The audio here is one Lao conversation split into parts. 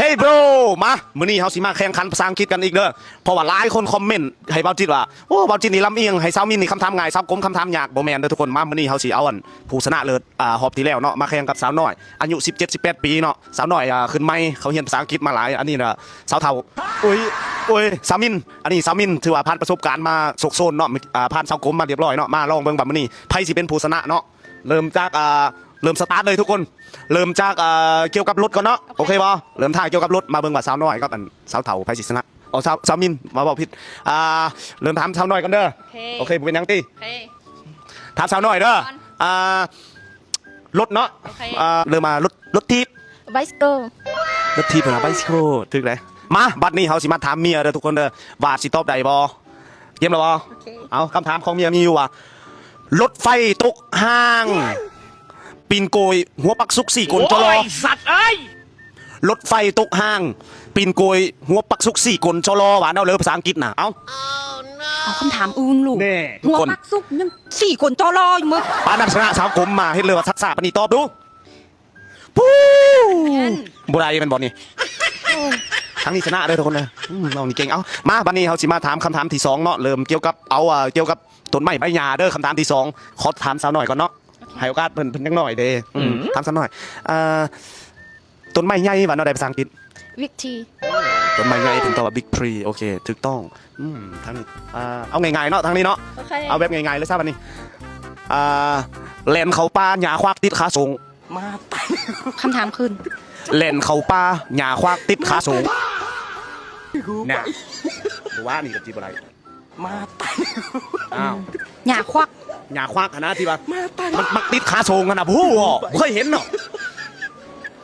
Hey bro ມາ ມື້ນີ້ເຮົາຊິມາແຂ່ງຂັນພາສາອັງກິດກັນອີກເດີ ເພາະວ່າຫຼາຍຄົນຄອມເມັນໃຫ້ບ່າວຈິດວ່າ ໂອ້ ບ່າວຈິດນີ້ລຳອຽງ ໃຫ້ສາວມິນນີ້ຄຳຖາມງ່າຍ ສາວກົມຄຳຖາມຍາກ. ບໍ່ແມ່ນເດີທຸກຄົນ ມາ ມື້ນີ້ເຮົາຊິເອົາອັນຜູ້ຊະນະເລີດ ອ່າ ຮອບທີ່ແລ້ວເນາະ ມາແຂ່ງກັບສາວນ້ອຍ ອາຍຸສິບເຈັດ ສິບແປດປີເນາະ. ສາວນ້ອຍ ອ່າ ຂຶ້ນໃໝ່ ເຂົາຮຽນພາສາອັງກິດມາຫຼາຍ. ອັນນີ້ນະ ສາວເຖົ້າ ໂອ້ຍ ໂອ້ຍ ສາວມິນ ອັນນີ້ສາວມິນ ຖືວ່າຜ່ານປະສົບການມາໂຊກໂຊນເນາະ ອ່າ ຜ່ານສາວກົມມາລຽບຮ້ອຍເນາະ. ມາລອງເບິ່ງວ່າມື້ນີ້ໃຜຊິເປັນຜູ້ຊະນະເນາະ. ເລີ່ມຈາກ ອ່າ ເລີ່ມສະຕາດເລີຍທຸກຄົນ ເລີ່ມຈາກ ອ່າ ກ່ຽວກັບລົດກ່ອນເນາະ. ໂອເຄບໍ່? ເລີ່ມຖ້າກ່ຽວກັບລົດ ມາເບິ່ງວ່າສາວນ້ອຍກັບອັນສາວເຖົ້າໃຜຊິຊະນະ. ອໍ ສາວ ສາວມິນ ມາເວົ້າຜິດ ອ່າ ເລີ່ມຖາມສາວນ້ອຍກ່ອນເດີ. ໂອເຄ ໂອເຄ ບໍ່ເປັນຫຍັງຕິ. ໂອເຄ ຖາມສາວນ້ອຍເດີ. ອ່າ ລົດເນາະ. ໂອເຄ ອ່າ ເລີ່ມມາ ລົດ ລົດຖີບ ໄບຊິເຄິນ ລົດຖີບນະ ໄບຊິເຄິນ ຖືກເລີຍ. ມາ ບັດນີ້ເຮົາຊິມາຖາມເມຍເດີທຸກຄົນເດີ ວ່າຊິຕອບໄດ້ບໍ່. ກຽມແລ້ວບໍ່? ໂອເຄ ເອົາ ຄຳຖາມຂອງເມຍມີຢູ່ວ່າ ລົດໄຟຕົກຮາງ ປິ່ນໂກຍຫົວປັກສຸກສີ່ກົ້ນຈໍລໍ. ໂອ້ຍ ສັດເອີຍ ລົດໄຟຕົກຮາງ ປິ່ນໂກຍຫົວປັກສຸກສີ່ກົ້ນຈໍລໍ ວ່າແນວເລີພາສາອັງກິດນະ. ເອົາ ເອົາຄຳຖາມອື່ນລູກ ແນ່ ຫົວປັກສຸກຍັງສີ່ກົ້ນຈໍລໍຢູ່ເມີ. ປານນັ້ນຊະນະສາວກົມມາ ເຮັດເລີວ່າຊັກຊ້າປານນີ້ ຕອບດູ. ປູ້ ບໍ່ໄດ້ແມ່ນບໍ່ນີ້? ເອີ ທາງນີ້ຊະນະເດີທຸກຄົນເດີ. ອືມ ນ້ອງນີ້ເກັ່ງ. ເອົາ ມາ ບັດນີ້ເຮົາຊິມາຖາມຄຳຖາມທີສອງເນາະ ເລີ່ມກ່ຽວກັບ ເອົາ ເອີ ກ່ຽວກັບຕົ້ນໄມ້ໃບຫຍ້າເດີ. ຄຳຖາມທີສອງ ຂໍຖາມສາວນ້ອຍກ່ອນເນາະ ໃຫ້ໂອກາດເພິ່ນ ເພິ່ນຍັງນ້ອຍເດ້. ອືມ ອືມ ຖາມສາວນ້ອຍ ເອີ ຕົ້ນໄມ້ໃຫຍ່ວ່າແນວໃດພາສາອັງກິດ? ບິກທຣີ. ຕົ້ນໄມ້ໃຫຍ່ເພິ່ນຕອບວ່າບິກທຣີ. ໂອເຄ ຖືກຕ້ອງ. ອືມ ທາງນີ້ ອ່າ ເອົາງ່າຍໆເນາະ ທາງນີ້ເນາະ. ໂອເຄ ເອົາແບບງ່າຍໆເລີຍຊະບັດນີ້. ອ່າ ແລ່ນເຂົ້າປ່າ ຫຍ້າຂວາກຕິດຂາໂສງ. ມາຕາຍ ຄຳຖາມຄືນ ແລ່ນເຂົ້າປ່າ ຫຍ້າຂວາກຕິດຂາໂສງ. ນະ ບໍ່ວ່ານີ້ກໍຈິບໍ່ໄດ້. ມາຕາຍ ອ້າວ ຫຍ້າຂວາກ ຫຍ້າຂວາກຫັ້ນນະ ທີ່ວ່າ ມາຕາຍ ມັນມັກຕິດຂາໂສງຫັ້ນນະ. ບໍ່ຮູ້ ບໍ່ເຄີຍເຫັນເນາະ.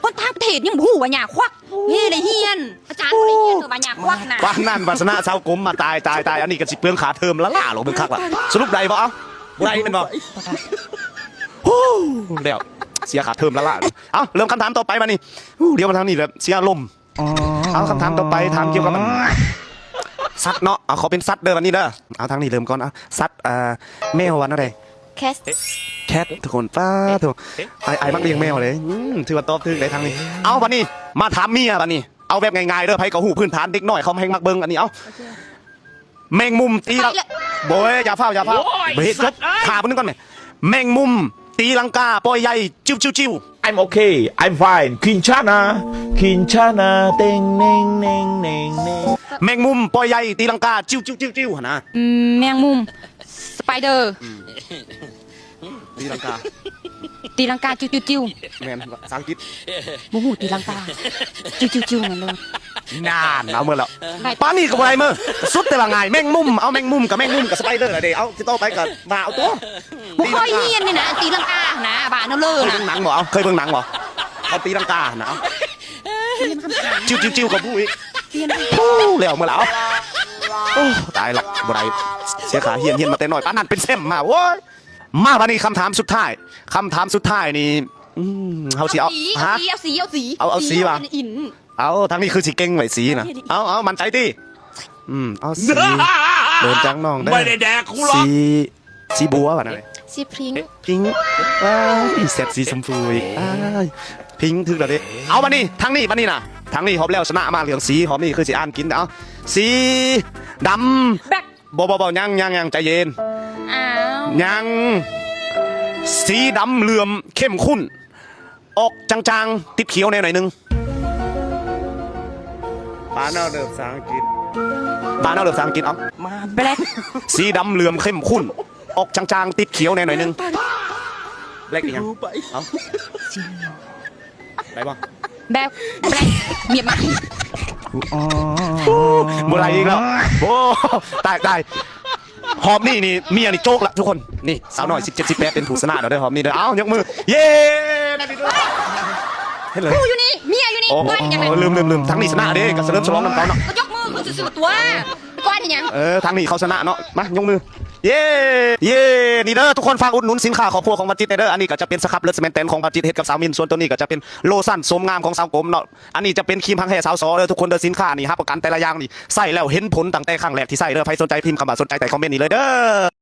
ຄົນຕ່າງປະເທດຍັງບໍ່ຮູ້ວ່າຫຍ້າຂວາກ. ເຮີ້ ໄດ້ຮຽນ ອາຈານບໍ່ໄດ້ຮຽນເດີວ່າຫຍ້າຂວາກນະ. ປານນັ້ນ ວາສະນາຊາວກົມມາ. ຕາຍ ຕາຍ ຕາຍ ອັນນີ້ກໍຊິເປືອງຄ່າເທີມລ້າໆ ໂລດເບິ່ງຄັກລະ. ສະຫຼຸບໄດ້ບໍ່? ເອົ້າ ບໍ່ໄດ້ແມ່ນບໍ່? ໂອ້ ແລ້ວ ເສຍຄ່າເທີມລ້າໆ. ເອົ້າ ເລີ່ມຄຳຖາມຕໍ່ໄປບັດນີ້. ໂອ້ ດຽວມາທາງນີ້ແຫຼະ ເສຍອາລົມ. ເອົາ ຄຳຖາມຕໍ່ໄປ ຖາມກ່ຽວກັບ ອັນ ສັດເນາະ. ເອົາ ຂໍເປັນສັດເດີບັດນີ້ເດີ. ເອົາ ທາງນີ້ເລີ່ມກ່ອນ. ເອົາ ສັດ ເອີ ແມວວ່າແນວໃດ? ແຄດ ແຄດ ທຸກຄົນ. ປ້າໂທ້ ອ້າຍ ອ້າຍມັກລ້ຽງແມວເດ້. ອືມ ຖືວ່າຕອບຖືກໄດ້ທາງນີ້. ເອົາ ບັດນີ້ມາຖາມເມຍບັດນີ້. ເອົາແບບງ່າຍໆເດີ ໃຜກໍຮູ້ພື້ນຖານ ເດັກນ້ອຍເຂົາແຮ່ງມັກເບິ່ງອັນນີ້. ເອົາ ໂອເຄ ແມງມຸມຕີລັງ ບໍ່ ຢ່າຟ້າວ ຢ່າຟ້າວ ໂອ້ຍ ບໍ່ເຮັດຈົບ ຖາມເພິ່ນກ່ອນແໝ່. ແມງມຸມຕີລັງກາປ່ອຍໃຍ ຈິ້ວໆໆ. I'm okay, I'm fine. ຄິນຊານາ ຄິນຊານາ ເຕັງເນັງເນັງເນັງເນັງ. ແມງມຸມປ່ອຍໃຍຕີລັງກາ ຈິ້ວໆໆໆ ຫັ້ນນະ. ອືມ ແມງມຸມ ສະໄປເດີ ອືມ ຕີລັງກາ ຕີລັງກາ ຈິ້ວໆໆ. ແມ່ນ ພາສາອັງກິດ ບໍ່ຮູ້ ຕີລັງກາ ຈິ້ວໆໆ ນັ້ນເລີຍ. ນານ ເອົາເມີແລ້ວ ປານນີ້ກໍບໍ່ໄດ້ເມີ. ສຸດແຕ່ວ່າງ່າຍ ແມງມຸມ ເອົາແມງມຸມກັບແມງມຸມກັບສະໄປເດີລະເດ້. ເອົາ ຊິຕໍ່ໄປກໍວ່າເອົາຕົວະ. ບໍ່ຄ່ອຍຮຽນນີ້ນະ ຕີລັງການະ ບານເລີນະ. ເຄີຍເບິ່ງໜັງບໍ່? ເອົາ ເຄີຍເບິ່ງໜັງບໍ່? ເຂົາຕີລັງການະ. ເອົາ ຈິ້ວໆໆ ກໍບໍ່ຮູ້ອີກ. ໂອ້ ແລ້ວເມີແລ້ວ. ໂອ້ ຕາຍລະ ບໍ່ໄດ້ ເສຍຄ່າຮຽນ ຮຽນມາແຕ່ນ້ອຍ ປານນັ້ນເປັນແຊ້ມມາ. ໂອ້ຍ ມາ ບັດນີ້ຄຳຖາມສຸດທ້າຍ ຄຳຖາມສຸດທ້າຍນີ້ ອືມ ເຮົາຊິເອົາ ເອົາສີ ຫາ ເອົາສີ ເອົາສີ ເອົາສີ ເອົາສີວ່າ ເອົາ ທາງນີ້ຄືຊິເກັ່ງໄວ້ສີນະ. ເອົາ ເອົາ ໝັ້ນໃຈຕິ. ອືມ ເອົາສີ ເລີ່ມຈາກນ້ອງເດີ. ບໍ່ໄດ້ແດກກູຫຼອກ ສີ ສີບົວວ່ານັ້ນເດ້. ສີພິງ ພິງ ອ້າຍ ແຊດ ສີຊົມພູອີກ. ອ້າຍ ພິງ ຖືກແລ້ວເດ້. ເອົາ ບັດນີ້ ທາງນີ້ ບັດນີ້ນະ ທາງນີ້ຮອບແລ້ວຊະນະມາເລື່ອງສີ ຮອບນີ້ຄືຊິອ່ານກິນ. ເອົາ ສີດຳ ແບລັກ ບໍ່ ບໍ່ ບໍ່ ຍັງ ຍັງ ຍັງ ໃຈເຢັນ. ອ້າວ ຍັງ ສີດຳເຫຼື້ອມເຂັ້ມຂຸ້ນ ອອກຈາງໆ ຕິດຂຽວແດ່ໜ້ອຍໜຶ່ງ. ປານເອົາເດີພາສາອັງກິດ ປານເອົາເດີພາສາອັງກິດ. ເອົາ ແບລັກ ສີດຳເຫຼື້ອມເຂັ້ມຂຸ້ນ ອອກຈາງໆ ຕິດຂຽວແດ່ໜ້ອຍໜຶ່ງ. ແບລັກອີ່ຫຍັງ? ເອົາ ໄດ້ບໍ່? ແບລັກ ແບລັກ ມຽບມາກ. ບໍ່ໄດ້ອີກແລ້ວ. ໂອ້ ຕາຍ ຕາຍ ຮອບນີ້ນີ້ ເມຍນີ້ໂຈກລະທຸກຄົນ. ນີ້ ສາວນ້ອຍສິບເຈັດ ສິບແປດ ເປັນຜູ້ຊະນະແລ້ວເດີ ຮອບນີ້ເດີ. ເອົາ ຍົກມື ເຢ້ ໄດ້ດີດ້ວຍ. ເຫັນເລີຍ ຜູ້ຢູ່ນີ້ ເມຍຢູ່ນີ້. ໂອ້ ກ້ອຍຫຍັງ? ລືມ ລືມ ລືມ ທາງນີ້ຊະນະເດ້ ກໍສະເຫຼີມສະຫຼອງນຳເຂົາເນາະ. ກໍຍົກມືຂຶ້ນຊື່ໆຕົວະ ກ້ອຍເຮັດຫຍັງ? ເອີ ທາງນີ້ເຂົາຊະນະເນາະ. ມາ ຍົກມື. ເຢ້ ເຢ້ ນີ້ເດີ ທຸກຄົນ ຝາກອຸດໜູນສິນຄ້າຄອບຄົວຂອງບ່າວຈິດແດ່ເດີ. ອັນນີ້ກໍຈະເປັນສະຄັບເລີດສະແມນແຕນຂອງບ່າວຈິດ ເຮັດກັບສາວມິນ. ສ່ວນໂຕນີ້ກໍຈະເປັນໂລຊັນໂສມງາມຂອງສາວກົມເນາະ. ອັນນີ້ຈະເປັນຄຣີມຮັກແຮ້ສາວສໍເດີ ທຸກຄົນເດີ. ສິນຄ້ານີ້ຮັບປະກັນແຕ່ລະຢ່າງນີ້ ໃຊ້ແລ້ວເຫັນຜົນຕັ້ງແຕ່ຄັ້ງແລກທີ່ໃຊ້ເດີ. ໃຜສົນໃຈພິມຄຳວ່າສົນໃຈໃຕ້ຄອມເມັນນີ້ເລີຍເດີ.